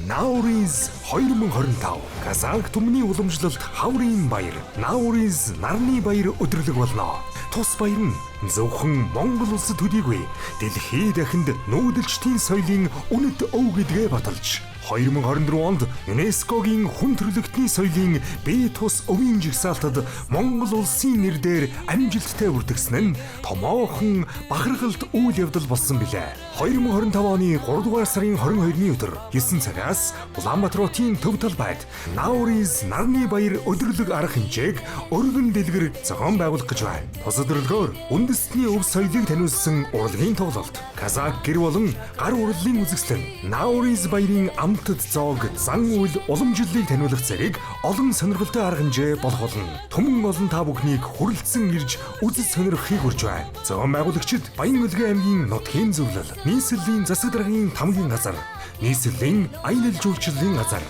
Наурыз 2025 Казах түмний уламжлалт хаврын баяр, Наурыз нарны баяр өдөрлөг болно. Тус баяр нь зөвхөн Монгол улсад төдийгүй дэлхий дахинд нүүдэлчдийн соёлын үнэт өв гэдгээ баталж 2024 онд ЮНЕСКО-гийн хүн төрөлхтний соёлын бие тус өвийн жагсаалтад Монгол улсын нэр дээр амжилттай бүртгэсэн нь томоохон бахархалт үйл явдал болсон билээ. 2025 оны 3 дугаар сарын 22-ны өдөр 9 цагаас Улаанбаатар хотын төв талбайд Наурыз нарны баяр өдөрлөг арга хэмжээг өргөн дэлгэр зохион байгуулах гэж байна. Тус өдөрлөгөөр үндэстний өв соёлыг таниулсан урлагийн тоглолт, казак гэр болон гар урлалын үзэсгэлэн, Наурыз баярын амтд зоог, зан үйл уламжлалыг таниулах зэрэг олон сонирхолтой арга хэмжээ болох болно. Түмэн олон та бүхнийг хүрэлцэн ирж үзэж сонирхохыг урьж байна. Зохион байгуулагчид Баян-Өлгий аймгийн нутгийн зөвлөл, нийслэлийн засаг даргын тамгийн газар, нийслэлийн аялал жуулчлалын газар.